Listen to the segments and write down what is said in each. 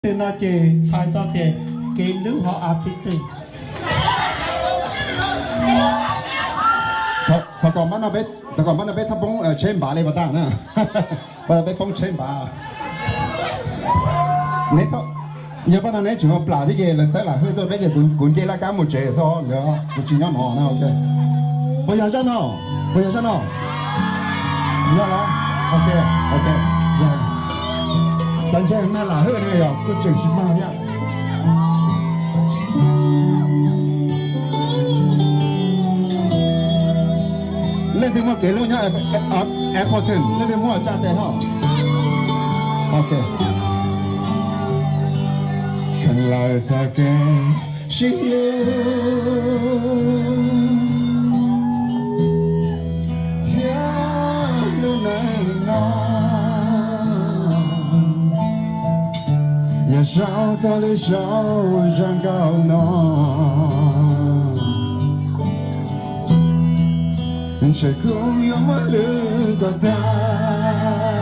Twg no ces txhais tau tias kev hlub ho a pib twg. Thov kom pab no peb txhob poob tsheb npav li pas tag na. Pas tag peb poob tsheb npav. Yog pab no neb tseem ua plam thiab ces lawv txawb lam hwj tuaj peb ces kuv nce laj kab mus tsev xwb, kuv tsis nyob no na. Puas yog zaj no? Puas yog zaj no? Yog los? Ok, ok. Xav ntshe mag lam hwj ne yog kuj tseem tsis mag thiab. Leej twg muaj kev hlub nyob Appleton, leej twg muaj tsa tes hos. Ok. Kheev lawv txoj kev sib hlub thiab hlub neeg no, yog sau rau li sau zaj nkauj no. Ntshe kuv yuav muab lwm kom tag,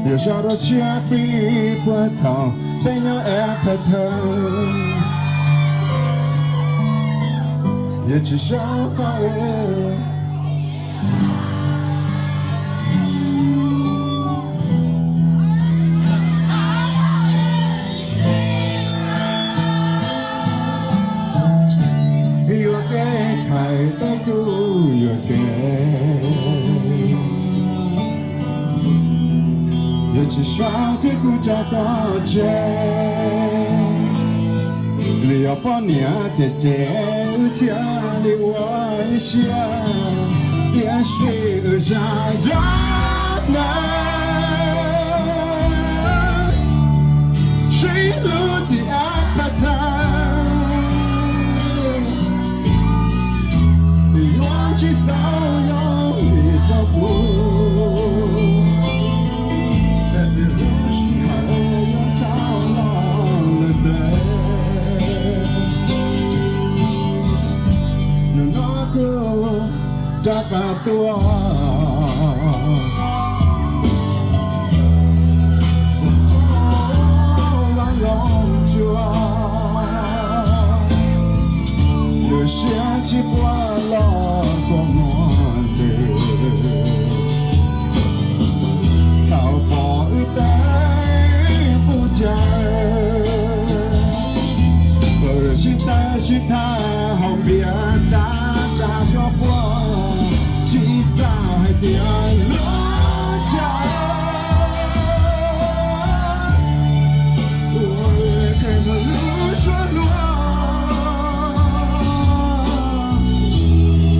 yuav sau rau tshiab pib puag thaum peb nyob Appleton, yuav tsis sau qhov yuam kev, hais tau kuv yuam kev, yuav tsis sau thiab kuv tso koj tseg. Nws yog poj niam cem cem wb thiaj li ua ib siab, tiam sis wb zaj zaj na, sib hlub tim Appleton, nws yuav tsis xav zoo li rau kuv, txawm tias lub sij hawm yuav tau los lawm ntev. Nws no kuv rov qab tuaj vaj loog tsuag, lub siab tsis puav los kua muag ntws. Thaum pom wb teeb pub caw, wb sib tawb sib tham haus npias xav tsa suab puag, tsis xav hais tias lub caij ua kheej rau lub suab hluas,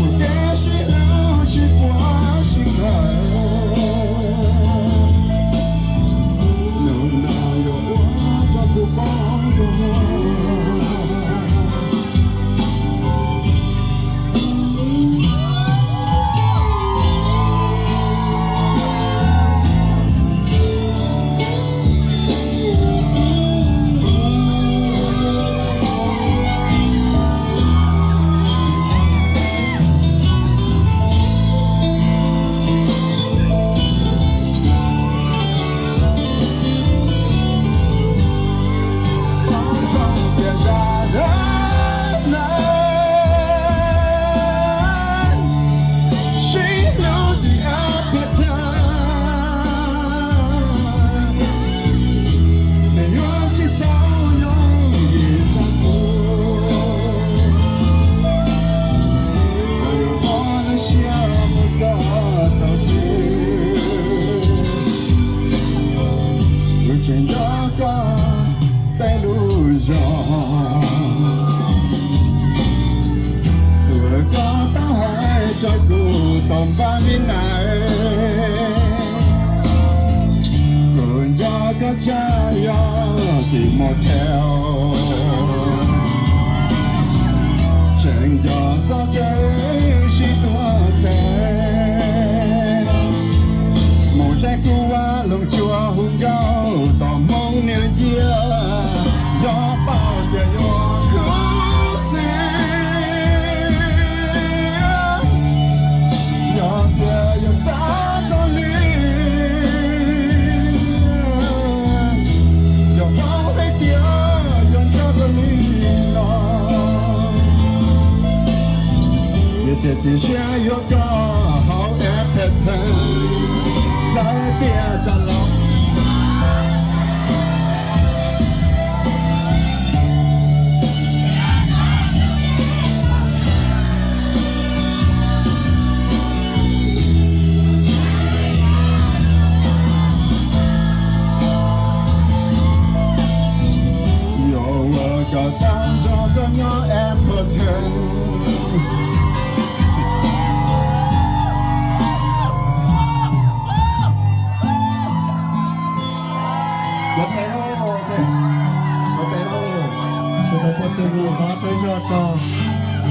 ua kev sib hlub sib puag sib khawm, hnub no yuav ua rau kuv poob kua muag. Tseem nco koj tej lus zog, uas koj tau hais rau kuv tau npaj li ntawd. Kuv nco koj tshaj yog tim mus theo, tseem nco txoj kev sib tuav tes. Mus saib kuv vaj loog tsuag hu nkauj tom Hmoob niam yau, yog paub tias yuav khuv xim, yog tias yuav xav txog li, Txiav txim siab yuav koj hauv Appleton, txawv tiag tsa los. Yuav ua kom tag nrho koj nyob Appleton. Ua tes lauj, ua tes lauj. Sawv daws ua tes mus xov peb zog rau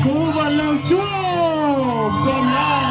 Kub Vaj Leej Tsuag, koj na.